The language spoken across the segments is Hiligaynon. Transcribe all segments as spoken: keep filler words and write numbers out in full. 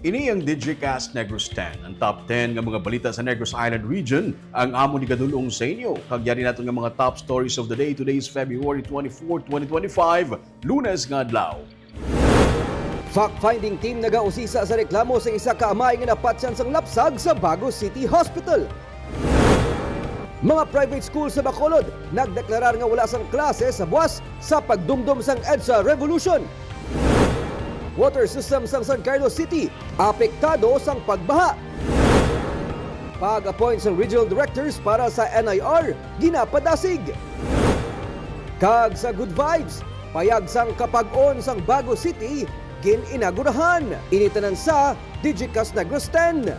Ini ang Digicast Negros ten, ang top ten nga mga balita sa Negros Island Region, ang amon igadul-ong sa inyo. Kag yari naton nga mga top stories of the day. Today is February twenty-four, twenty twenty-five, Lunes nga adlaw. Fact-finding team nagausisa sa reklamo sa isa ka amay nga napatyan sang lapsag sa Bago City Hospital. Mga private school sa Bacolod nagdeklarar nga wala sang klase sa buas sa pagdumdom sang EDSA Revolution. Water system sang San Carlos City apektado sang pagbaha. Pag-appoint sang regional directors para sa N I R ginapadasig. Kag sa Good Vibes, payag sang kapag-on sang Bago City gin-inagurahan. Ini tanan sa Digicast Negros ten.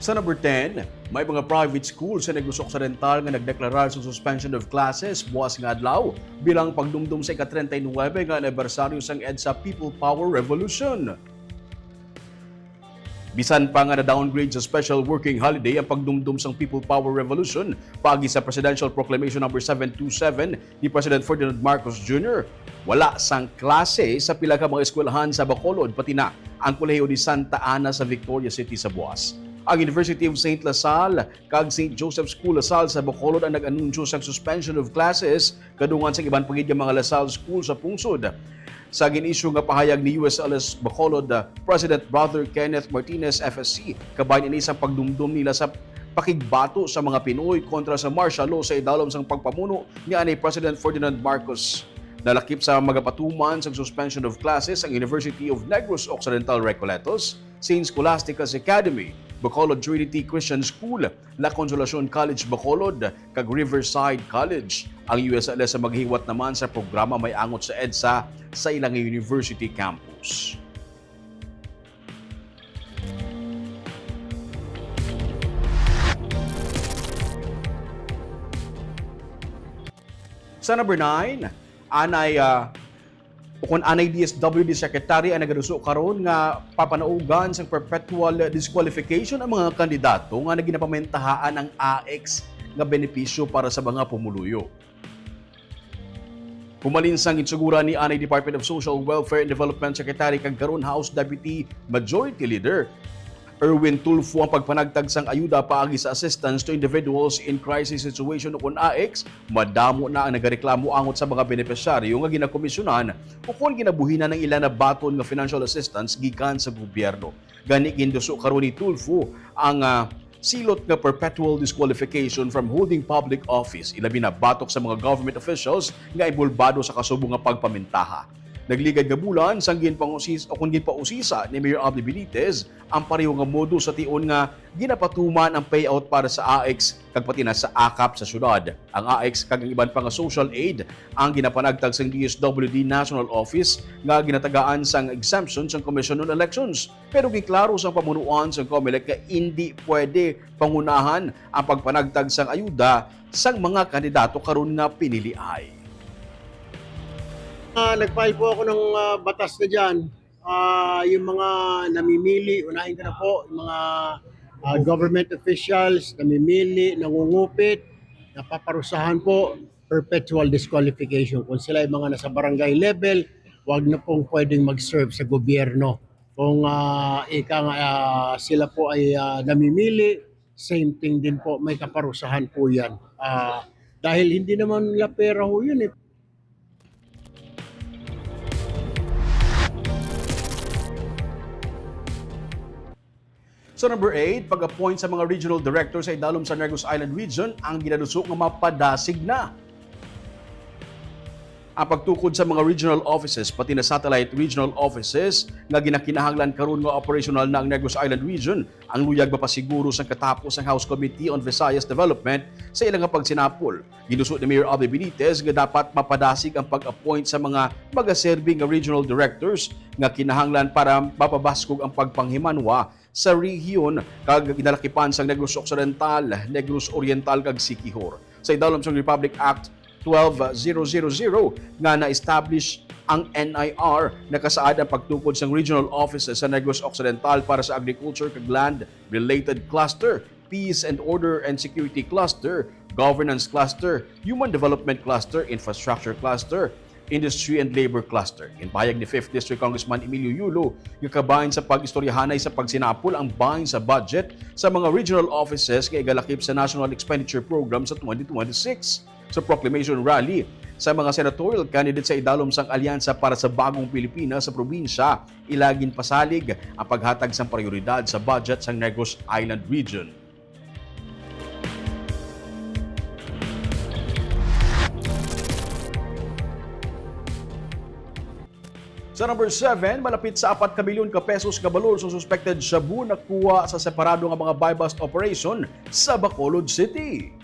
Sa number ten, may mga private school sa Negros Occidental nga nagdeklarar sa suspension of classes buas nga adlaw bilang pagdumdom sa ika-treinta y nuebe nga anibersaryo sang EDSA People Power Revolution. Bisan pa nga na-downgrade sa special working holiday ang pagdumdom sang People Power Revolution paagi sa Presidential Proclamation Number seven two seven ni President Ferdinand Marcos Junior, wala sang klase sa pila ka mga eskwelahan sa Bacolod, pati na ang Kolehiyo ni Santa Ana sa Victoria City sa buas. Ang University of Saint La Salle kag Saint Joseph School La Salle sa Bacolod ang nag-anunsyo sang suspension of classes kadungan sang iban pa gid nga mga La Salle school sa pungsod. Sa gin-issue nga pahayag ni U S L S Bacolod, uh, President Brother Kenneth Martinez, F S C, kabahin ini sang pagdumdom nila sa pakigbato sa mga Pinoy kontra sa martial law sa idalom sang pagpamuno ni anay President Ferdinand Marcos. Nalakip sa magapatuman sang suspension of classes ang University of Negros Occidental Recoletos, Saint Scholastica's Academy, Bacolod Trinity Christian School, La Consolacion College Bacolod, kag Riverside College. Ang U S L S sa maghiwat naman sa programa may angot sa EDSA sa ilang university campus. Sa number nine, anay, ah, ukon anay D S W D secretary ang nagaduso karon nga papanaugan sang perpetual disqualification ang mga kandidato nga naginapamintahaan ang A X nga benepisyo para sa mga pumuluyo. Humalin sang ginsuguran ni anay Department of Social Welfare and Development Secretary kag karon House Deputy Majority Leader Erwin Tulfo ang pagpanagtag sang ayuda paagi sa Assistance to Individuals in Crisis Situation ukon A X, madamo na ang nagareklamo angot sa mga benepisyaryo nga ginakomisyonan ukon ginabuhinan ang ila nabaton nga financial assistance gikan sa gobyerno. Gani, ginduso karon ni Tulfo ang, ah, silot nga perpetual disqualification from holding public office, ilabi na batok sa mga government officials nga inbolbado sa kasubo nga pagpamintaha. Nagligad nga bulan sang ginpangusis-, o kung ginpausisa ni Mayor Abdi Benitez ang pareho nga modus sa tion nga ginapatuman ang payout para sa A X kag pati na sa akap sa syudad. Ang A X kag ang iban pa nga social aid ang ginapanagtag sang D S W D National Office nga ginatagaan sang exemption sang Commission on Elections. Pero giklaro sang pamunuan sang Comelec nga indi pwede pangunahan ang pagpanagtag sang ayuda sang mga kandidato karon nga piniliay. Ah, nag-file po ako ng, ah, batas na dyan. Ah, yung mga namimili, unahin ko na po, yung mga, ah, government officials, namimili, nangungupit, napaparusahan po, perpetual disqualification. Kung sila ay mga nasa barangay level, wag na pong pwedeng mag-serve sa gobyerno. Kung, ah, ika nga, ah, sila po ay, ah, namimili, same thing din po, may kaparusahan po yan. Ah, dahil hindi naman nila pera ho yun eh. Sa number eight, pag-appoint sa mga regional director sa idalom sa Negros Island Region ang ginaduso nga mapadasig na. Ang pagtukod sa mga regional offices, pati na satellite regional offices nga ginakinahanglan karon nga operational na ang Negros Island Region, ang luyag mapasiguro sang katapos sang House Committee on Visayas Development sa ila nga pagsinapol. Ginuso ni Mayor Abby Benitez nga dapat mapadasig ang pag-appoint sa mga magaserbi nga regional directors nga kinahanglan para mapabaskog ang pagpanghimanwa sa rehiyon kag ginalakipan sang Negros Occidental, Negros Oriental kag Siquijor. Sa idalom sang Republic Act twelve zero zero zero nga na-establish ang N I R, nakasaad ang pagtukod sang regional offices sa Negros Occidental para sa agriculture kag land-related cluster. Peace and Order and Security Cluster, Governance Cluster, Human Development Cluster, Infrastructure Cluster, Industry and Labor Cluster. Ginpahayag ni Fifth District Congressman Emilio Yulo nga kabahin sa pag-istoryahanay sa pagsinapol ang bahin sa budget sa mga regional offices nga igalakip sa National Expenditure Program sa twenty twenty-six. Sa proclamation rally sa mga senatorial candidates sa idalom sang Alyansa para sa Bagong Pilipinas sa probinsya, ila ginpasalig ang paghatag sang prioridad sa budget sang Negros Island Region. Sa number seven, malapit sa apat ka milyon ka pesos nga balor sa suspected shabu nakuha sa separado nga mga buy-bust operation sa Bacolod City.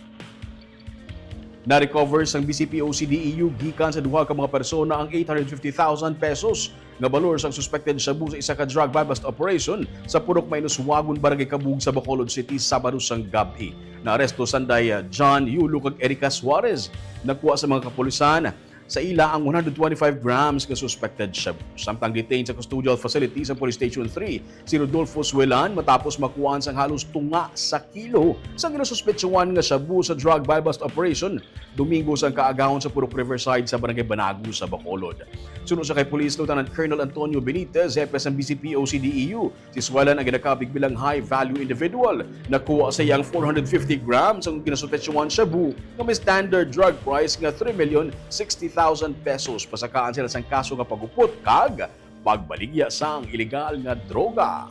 Na-recover sang B C P O C D E U gikan sa duha ka mga persona ang eight hundred fifty thousand pesos nga balor sang suspected shabu sa isa ka drug buy-bust operation sa Purok Mainuswagon, Barangay Cabug sa Bacolod City, Sabado sang gab-i. Naaresto sanday, ah, John Yulo kag Erica Suarez. Nakuha sa mga kapulisan sa ila ang one hundred twenty-five grams nga suspected shabu. Samtang detained sa custodial facility sa Police Station three si Rodolfo Suelan matapos makuhaan sang halos tunga sa kilo sang ginasuspetsahan nga shabu sa drug buy-bust operation Domingo sang kaagahon sa Purok Riverside sa Barangay Banago sa Bacolod. Suno sa kay Police Lieutenant Colonel Antonio Benitez, hepe sang B C P O C D E U, si Suelan ang ginakabig bilang high-value individual. Nakuha sa iya ang four hundred fifty grams ang ginasuspetsahan shabu nga may standard drug price nga three million sixty thousand pesos. Pasakaan sila sang kaso nga pagupot kag pagbaligya sang iligal nga droga.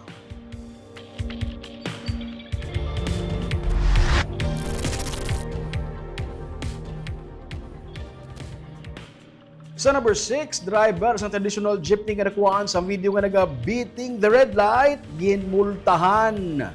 Sa number six, driver sang traditional jeepney nga nakuhaan sa video nga naga-beating the red light, ginmultahan.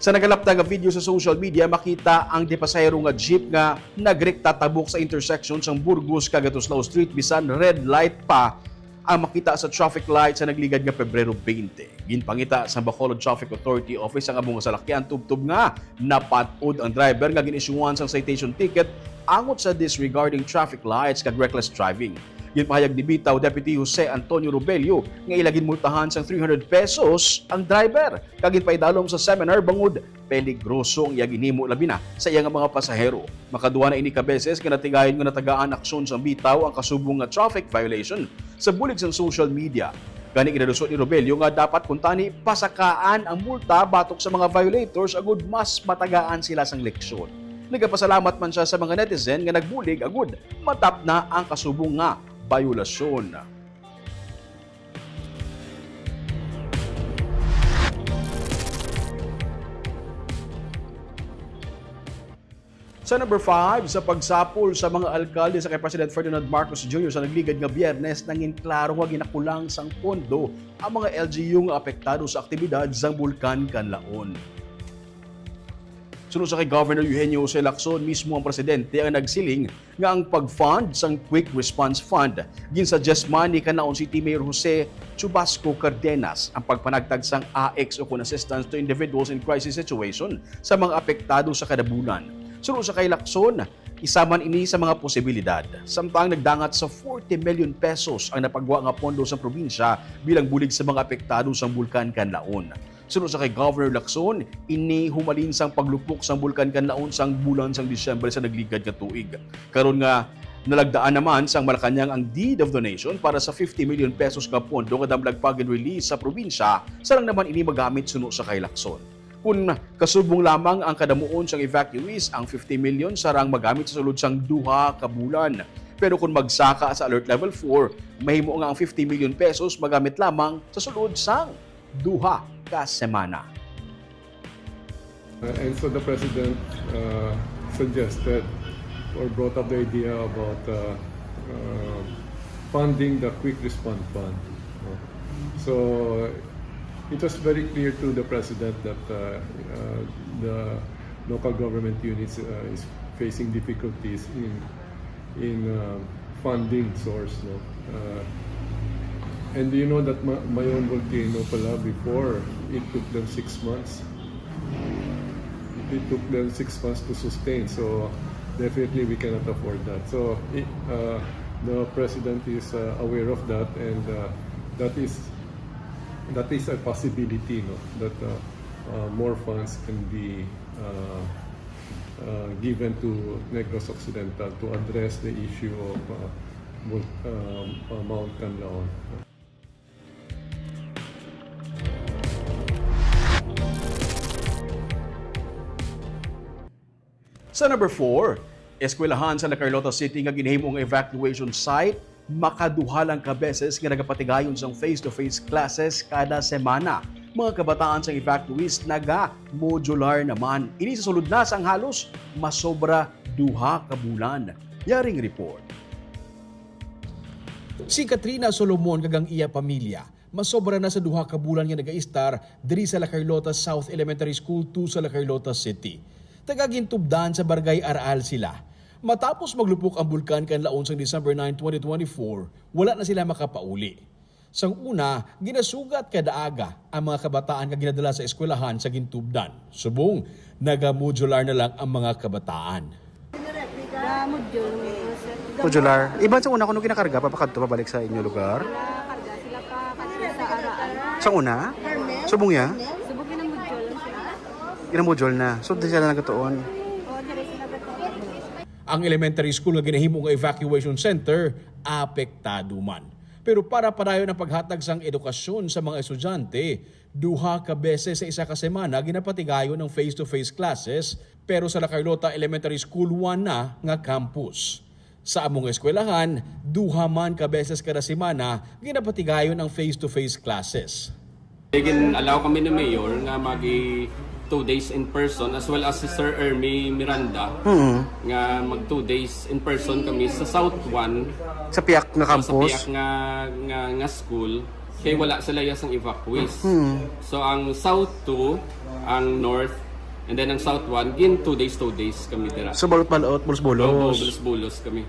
Sa nagalapta nga video sa social media, makita ang di pasahero nga jeep nga nagrekta tabok sa intersection sang Burgos kag Atuslao Street bisan red light pa ang makita sa traffic light sa nagligad nga Pebrero twenty. Ginpangita sa Bacolod Traffic Authority Office ang amo nga salakyan tubtob nga napat-od ang driver nga gin-isyuhan sang citation ticket angot sa disregarding traffic lights kag reckless driving. Ginpahayag ni bitaw Deputy Jose Antonio Robelio nga ila ginmultahan sang three hundred pesos ang driver kag ginpaidalom sa seminar bangod peligroso ang iya ginhimo, labi na sa iya nga mga pasahero. Makaduha na ini ka beses nga natigayon nga natagaan aksyon sang bitaw ang kasubong nga traffic violation sa bulig sang social media. Gani, ginalusot ni Robelio nga dapat kuntani pasakaan ang multa batok sa mga violators agud mas matagaan sila sang leksyon. Nagapasalamat man siya sa mga netizen nga nagbulig agud matapna ang kasubong nga bayolasyon. Sa number five, sa pagsapol sa mga alkalde sa kay President Ferdinand Marcos Junior sa nagligad nga Biyernes, nangin klaro nga ginakulang sang pondo ang mga L G U nga apektado sa aktibidad sang Bulkan Kanlaon. Suno sa kay Governor Eugenio Jose Lacson, mismo ang presidente ang nagsiling nga ang pag-fund sang Quick Response Fund ginsuggest man ni Canlaon City Mayor Jose Chubasco Cardenas. Ang pagpanagtag sang A X o kon assistance to individuals in crisis situation sa mga apektado sa kada bulan. Suno sa kay Lacson, isa man ini sa mga posibilidad. Samtang nagdangat sa forty million pesos ang napagwa nga pondo sa probinsya bilang bulig sa mga apektado sang Bulkan Kanlaon. Suno sa kay Governor Lacson, ini humalin sang paglupok sang Bulkan Kanlaon sang bulan sang Disyembre sa nagligad nga tuig. Karon nga nalagdaan naman sang Malacañang ang deed of donation para sa fifty million pesos nga pondo nga damlag pa gin-release sa probinsya, sarang naman ini magamit suno sa kay Lacson. Kun kasubong lamang ang kadamuon sang evacuees, ang fifty million sarang magamit sa sulod sang duha ka bulan. Pero kun magsaka sa Alert Level four, mahimo nga ang fifty million pesos magamit lamang sa sulod sang duha ka semana. Uh, and so the President uh, suggested or brought up the idea about uh, uh, funding the Quick Response Fund. No? So it was very clear to the President that uh, uh, the local government units uh, is facing difficulties in in uh, funding source. No? Uh, and do you know that Ma- Mayon Volcano pala before, it took them six months. It took them six months to sustain. So definitely we cannot afford that. So it, uh, the president is uh, aware of that, and uh, that is that is a possibility, no? That uh, Uh, more funds can be uh, uh, given to Negros Occidental to address the issue of uh, Mul- uh, uh, Mount Canlaon. Sa number four, eskwelahan sa La Carlota City nga ginahimo nga evacuation site, makaduha lang ka beses nga nagapatigayon sang face-to-face classes kada semana. Mga kabataan sang evacuees naga-modular naman. Ini sa sulod na sang halos masobra duha ka bulan. Yaring report. Si Katrina Solomon kag ang iya pamilya masobra na sa duha ka bulan nga nagaistar diri sa La Carlota South Elementary School two sa La Carlota City. Taga Gintubdan sa Barangay Araal sila. Matapos maglupok ang bulkan Kanlaon sang December nine, twenty twenty-four, wala na sila makapauli. Sang una, ginasugat kada aga ang mga kabataan nga ginadala sa eskwelahan sa Gintubdan. Subong, naga-modular na lang ang mga kabataan. Na module mo, sir. Modular. Iban sa una kuno ginakarga pa pakadto pabalik sa inyo lugar? Nakarga sila pa kasi sa araan. Sa una? Subong ya? Subong na module lang sila. Ina module na. So di sila nagatuon. O, dire sila gatuon. Ang elementary school nga ginahimo nga evacuation center apektado man. Pero para padayon ang paghatag sang edukasyon sa mga estudyante, duha ka beses sa isa ka semana ginapatigayon ang face-to-face classes, pero sa La Carlota Elementary School one na nga campus. Sa among eskwelahan, duha man ka beses kada semana ginapatigayon ang face-to-face classes. Gin-allow kami ni Mayor nga magi two days in person as well as si Sir Ermi Miranda nga mag two days in person kami sa South one. Sa piyak nga Sa campus? Piyak nga, nga, nga school kay wala sila yasang evacuees. So ang South two, ang North, and then ang South one, gin two days, two days kami dira. So balot-balot, bulos-bulos. Bulos-bulos kami.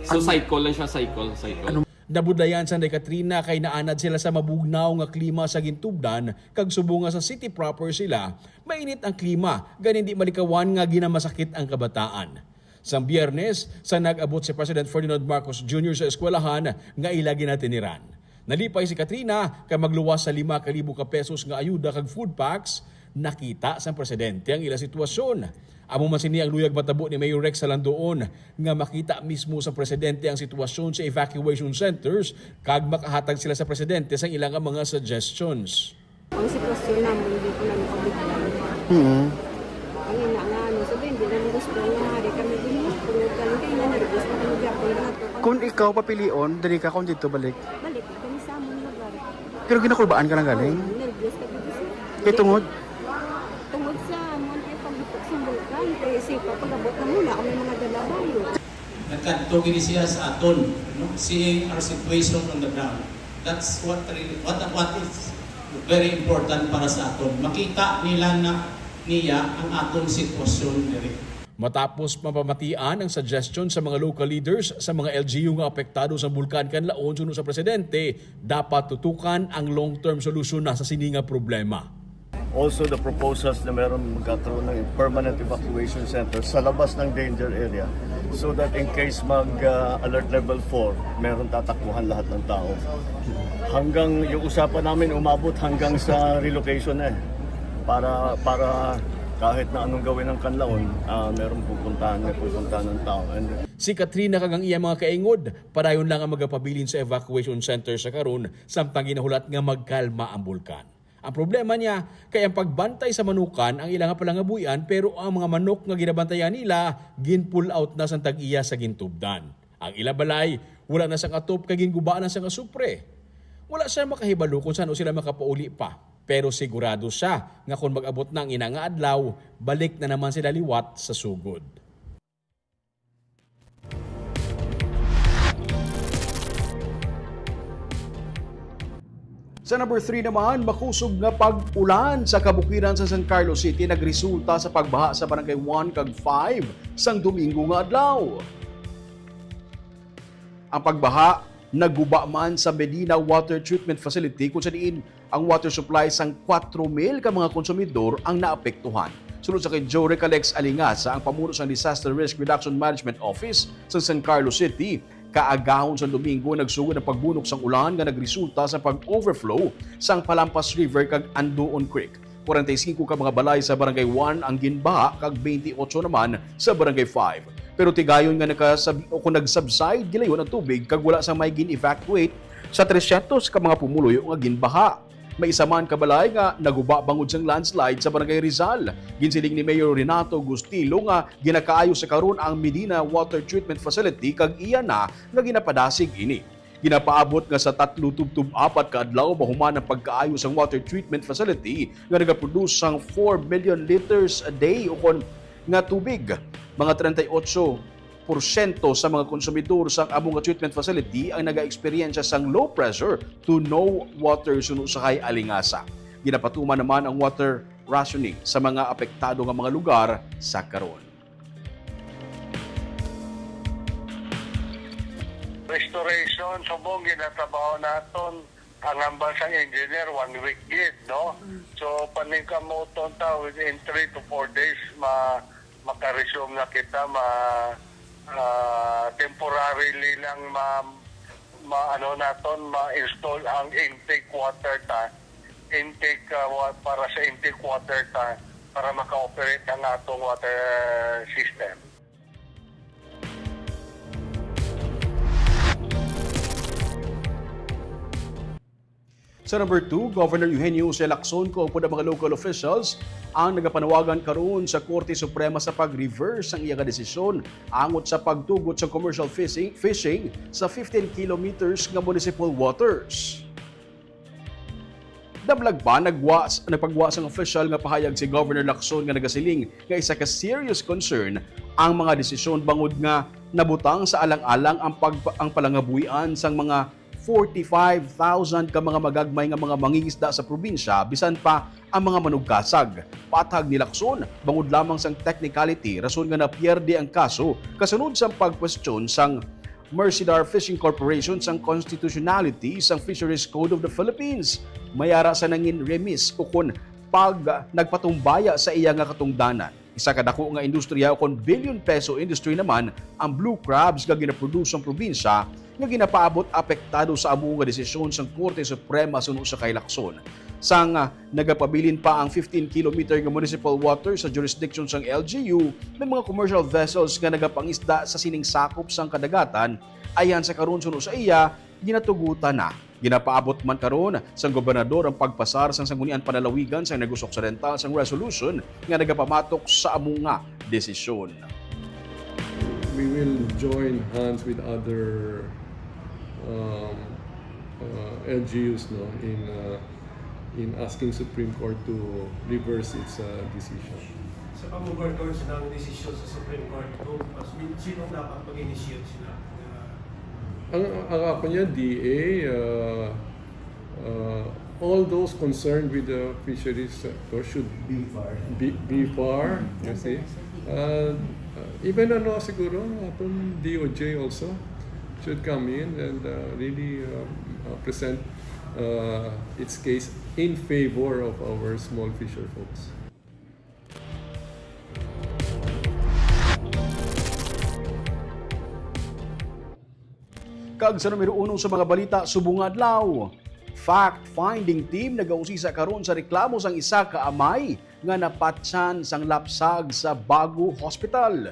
So cycle lang siya, cycle, cycle. Nabudlayan sang day Katrina kay naanad sila sa mabugnaw nga klima sa Gintubdan, kag subong nga sa city proper sila, mainit ang klima, gani di malikawan nga ginamasakit ang kabataan. Sang Biyernes, sa nag-abot si President Ferdinand Marcos Junior sa eskwelahan nga ila ginatiniran. Nalipay si Katrina kay magluwas sa lima ka libo ka pesos nga ayuda kag food packs, nakita sang presidente ang ila sitwasyon. Amo man sini ang luyag matabo ni Mayor Rex Salandoon nga makita mismo sang presidente ang sitwasyon sa evacuation centers kag makahatag sila sa presidente sang ila nga mga suggestions. Ang sitwasyon namon dito na nakabigyan. Hmm. Ang ina nga ano, sabi, hindi naman gusto nga hari kami din mo. Kung galing kayo nga, nervous na kami gyapon na to. Kung ikaw papilion, dali ka kung dito balik. Balik kami sa amon lugar. Pero ginakulbaan ka lang galing. Nervous ka dito, sir. Kay tungod, Tungod sa amon kay paglupok sa bulkan, kay sa pag-abot na muna, kami mga dalabayo. Nagkadto gini siya sa aton, no? Seeing our situation on the ground. That's what really, what, what is very important para sa aton. Makita nila na niya ang aton sitwasyon diri. Matapos mapamatian ang suggestion sa mga local leaders sa mga L G U nga apektado sa Bulkan Kanlaon suno sa presidente, dapat tutukan ang long-term solusyon na sa sini nga problema. Also the proposals na meron magkakaroon ng permanent evacuation center sa labas ng danger area so that in case mag uh, alert level four, meron tatakbuhan lahat ng tao. Hanggang yung usapan namin umabot hanggang sa relocation na eh. Para para kahit na anong gawin ng Kanlaon, uh, meron pupuntahan, may pupuntahan ng tao. And Si Katrina kag ang iya mga kaingod padayon lang ang magapabilin sa evacuation center sa karon samtang ginahulat nga magkalma ang bulkan. Ang problema niya kay ang pagbantay sa manukan ang ila nga palangabuy-an, pero ang mga manok nga ginabantayan nila gin-pull out na sang tag-iya sa Gintubdan. Ang ila balay wala na sang atop kay ginguba na sang asupre. Wala siya makahibalo kung san-o sila makapauli pa, pero sigurado siya nga kon mag-abot na ang ina nga adlaw, balik na naman sila liwat sa sugod. Sa number three naman, makusog nga pag-ulan sa kabukiran sa San Carlos City nagresulta sa pagbaha sa Barangay one kag five sang Domingo nga adlaw. Ang pagbaha nagguba man sa Medina Water Treatment Facility kung sa diin ang water supply sang kwatro mil ka mga konsumidor ang naapektuhan. Sunod sa kay Joe Recalex Alingasa, ang pamuno sang Disaster Risk Reduction Management Office sa San Carlos City, kaagahon sa Domingo nagsugod ang pagbunok sang ulan nga nagresulta sa pag-overflow sang Palampas River kag Anduon Creek. Kwarenta y singko ka mga balay sa Barangay one ang ginbaha kag twenty-eight naman sa Barangay five. Pero tigayon nga nakasab-, o kung nag-subside gilayon ang tubig kag wala sang may gin-evacuate sa tresyentos ka mga pumuluyo nga ginbaha. May isa man ka balay nga naguba bangod sang landslide sa Barangay Rizal. Ginsiling ni Mayor Renato Gustilo nga ginakaayo sa karon ang Medina Water Treatment Facility kag iya na nga ginapadasig ini. Ginapaabot nga sa tatlo tubtob apat ka adlaw mahuman ang pagkaayo sang water treatment facility nga nagaproduce sang four million liters a day ukon nga tubig. Mga treinta y ocho porsyento sa mga konsumidor sang amo nga treatment facility ang nagaeksperyensya sang low pressure to no water suno sa kay alingasa. Ginapatuman naman ang water rationing sa mga apektado nga mga lugar sa karon. Restoration, subong ginatrabaho naton ang hambal sang engineer, one week gid, no? Mm. So, paningkamuton ta, within three to four days, ma-, maka-resume na kita, ma-, ah, temporarily lang ma-, ma-, ano naton, ma-install ang intake water ta, intake, ah, wa-, para sa intake water ta, para maka-operate ang atong water system. Sa number two, Governor Eugenio Jose Lacson kaupod ang mga local officials ang nagapanawagan karon sa Korte Suprema sa pag-reverse sang iya nga desisyon angot sa pagtugot sa commercial fishing, fishing sa fifteen kilometers nga municipal waters. Dablag pa, nagwa-, nagpagwa sang official nga pahayag si Governor Lacson nga nagasiling nga isa ka serious concern ang mga desisyon bangod nga nabutang sa alang-alang ang pag-, ang palangabuhian sang mga forty-five thousand ka mga magagmay nga mga mangingisda sa probinsya, bisan pa ang mga manugkasag. Paathag ni Lacson, bangod lamang sang technicality, rason nga napierde ang kaso kasunod sang pagkwestiyon sang Mercedar Fishing Corporation sang constitutionality sang Fisheries Code of the Philippines. May ara sa nangin remiss ukon pag nagpatumbaya sa iya nga katungdanan. Isa ka dako nga industriya ukon billion peso industry naman ang blue crabs nga ginaproduce sang probinsya nga ginapaabot apektado sa amo nga desisyon sang Korte Suprema suno sa kay Lacson. Sang, ah, nagapabilin pa ang fifteen kilometer nga municipal water sa jurisdiction sang L G U, may mga commercial vessels nga nagapangisda sa sining sakop sang kadagatan, ayan sa karon suno sa iya, ginatugutan na. Ginapaabot man karon sang gobernador ang pagpasar sang Sangguniang Panlalawigan sang Negros Occidental sang resolution nga nagapamatok sa amo nga desisyon. We will join hands with other, um, uh, L G Us, no, in, uh, in asking Supreme Court to reverse its, uh, decision. Sa pag-overturn sa nang desisyon sa Supreme Court, kung mas, sino dapat mag-initiate sila? Ang, ang ako niya, D A, uh, uh, all those concerned with the fisheries sector should be far. Be, be far, you see. Uh, even ano siguro, atong D O J also should come in and, uh, really, um, uh, present, uh, its case in favor of our small fisher folks. Kag sa numero uno sa mga balita subong nga adlaw, fact-finding team nagausisa karon sa reklamo sang isa ka amay nga napatyan sang lapsag sa Bago Hospital.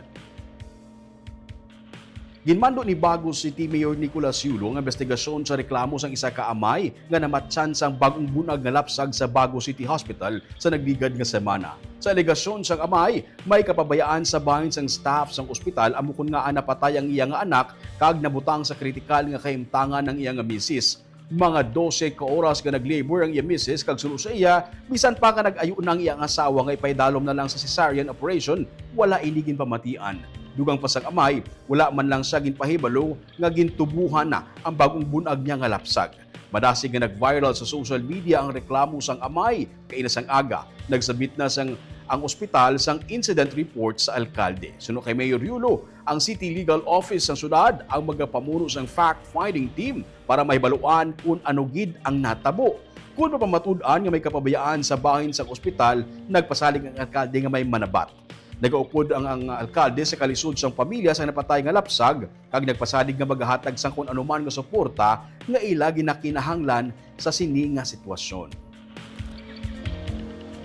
Ginmando ni Bago City Mayor Nicolas Yulo ang investigasyon sa reklamo sang isa ka amay nga namatyan sang bag-ong bunag nga lapsag sa Bago City Hospital sa nagligad nga semana. Sa alegasyon sang amay, may kapabayaan sa bahin sang staff sang ospital amo kon ngaa napatay ang iya nga anak kag nabutang sa kritikal nga kahimtangan ang iya nga misis. Mga dose ka oras nga nag-labor ang iya misis kag suno sa iya, bisan pa nga nag-ayo na ang iyang asawa nga ipaidalom na lang sa cesarean operation, wala ini ginpamatian. Dugang pa sang amay, wala man lang siya ginpahibalo nga gintubohan na ang bag-ong bunag niya nga lapsag. Madasig nga nag-viral sa social media ang reklamo sang amay. Kaina sang aga, nagsubmit na sang, ang ospital sang incident report sa alkalde. Suno kay Mayor Yulo, ang City Legal Office sang syudad ang magapamuno sang fact-finding team para mahibaluan kon ano gid ang natabo. Kon mapamatud-an nga may kapabayaan sa bahin sang ospital, nagpasalig ang alkalde nga may manabat. Nagaupod ang, ang alkalde sa kalisod sang pamilya sang napatay nga lapsag kag nagpasalig nga magahatag sang kon anuman nga suporta nga ila ginakinahanglan sa sini nga sitwasyon.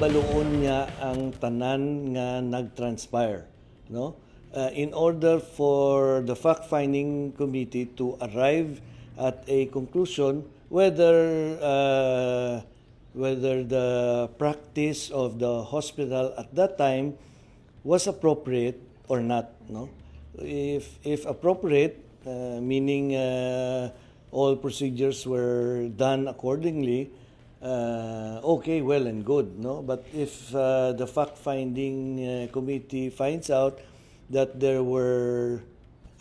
Baluon niya ang tanan nga nag-transpire, no? Uh, in order for the fact-finding committee to arrive at a conclusion whether, uh, whether the practice of the hospital at that time was appropriate or not, no? If, if appropriate, uh, meaning, uh, all procedures were done accordingly, uh, okay, well and good, no? But if, uh, the fact-finding, uh, committee finds out that there were,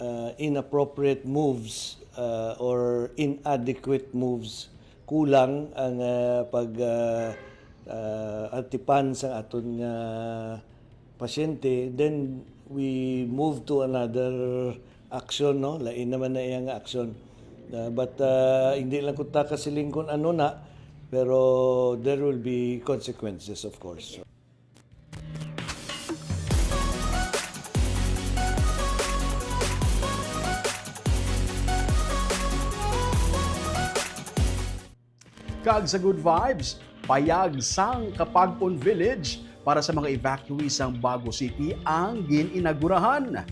uh, inappropriate moves, uh, or inadequate moves, kulang ang, uh, pag, uh, uh, atipan sa aton nga pasyente, then we move to another action, no? Lain naman na iya nga action. Uh, but, uh, hindi lang ko ta kasiling kung ano na, pero there will be consequences, of course. Kag sa good vibes, payag sang Capag-on Village para sa mga evacuees sang Bago City ang gin-inagurahan.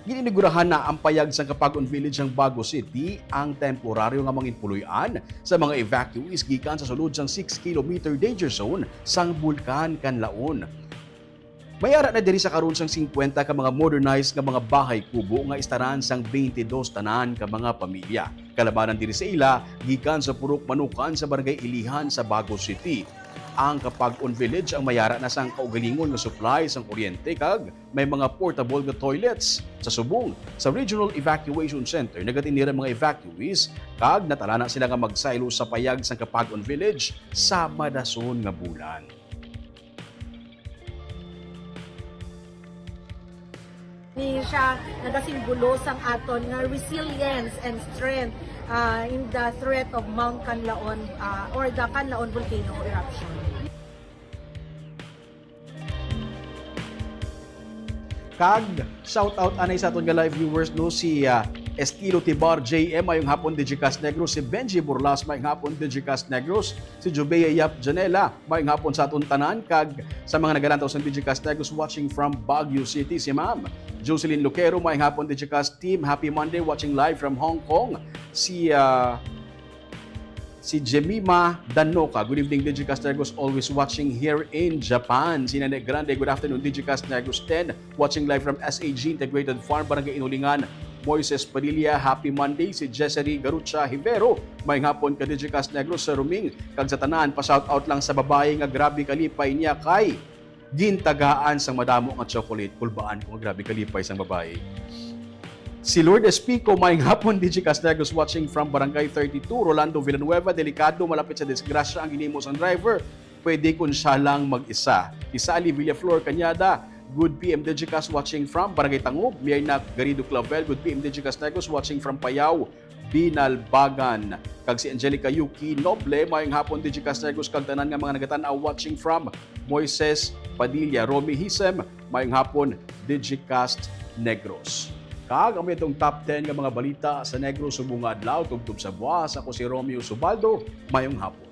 Gin-inagurahan na ang payag sang Capag-on Village sang Bago City, ang temporaryo nga manginpuloy-an sa mga evacuees gikan sa sulod sang six kilometer danger zone sang Bulkan Kanlaon. May ara na diri sa karon sang singkwenta ka mga modernized nga mga bahay kubo nga istaran sang twenty-dos tanan ka mga pamilya. Kalamanan diri sa ila, gikan sa Purok Manukan sa Barangay Ilihan sa Bago City. Ang Capag-on Village ang may ara na sang kaugalingon nga supply sang kuryente kag may mga portable nga toilets. Sa subong, sa Regional Evacuation Center, nagatinira ang mga evacuees kag natalana sila nga magsaylo sa payag sang Capag-on Village sa madason nga bulan. Ni siya nagasimbolo sang aton nga resilience and strength, ah, in the threat of Mount Kanlaon, ah, or the Kanlaon volcano eruption. Kag shout out anay sa aton nga live viewers, no, si, ah, Estilo Tibar J M, mayong hapon, Digicast Negros. Si Benji Burlas, mayong hapon, Digicast Negros. Si Jubea Yap Janela, mayong hapon sa aton tanan. Kag sa mga nagalantaw sa Digicast Negros, watching from Baguio City, si Ma'am Jocelyn Lucero, mayong hapon, Digicast team. Happy Monday, watching live from Hong Kong. Si, ah, si Jemima Danoka, "Good evening, Digicast Negros. Always watching here in Japan." Si Nene Grande, "Good afternoon, Digicast Negros ten. Watching live from S A G Integrated Farm, Barangay Inulingan." Moises Padilla, "Happy Monday." Si Jessery Garucha Hivero, "Mayong hapon ka, Digicast Negros, sa Ruming kag sa tanan. Pa-shoutout lang sa babayi nga grabe kalipay niya kay gintagaan sang madamo nga chocolate." Kulbaan ko nga grabe kalipay sang babayi. Si Lourdes Pico, "Mayong hapon, Digicast Negros, watching from Barangay thirty-two." Rolando Villanueva, "Delikado, malapit sa disgrasya ang ginhimo sang driver. Pwede kun siya lang mag-isa." Si Sally Villaflor Cañada, "Good P M Digicast, watching from Barangay Tangub." Mirna Garrido Clavel, "Good P M Digicast Negros, watching from Payao, Binalbagan." Kag si Angelica Yuki Noble, "Mayong hapon, Digicast Negros, kag tanan nga mga nagatan-aw, watching from Moises Padilla." Romy Hisem, "Mayong hapon, Digicast Negros." Kag ang may atong top ten nga mga balita sa Negros subong nga adlaw, tubtob sa buwas. Ako si Romeo Subaldo. Mayong hapon.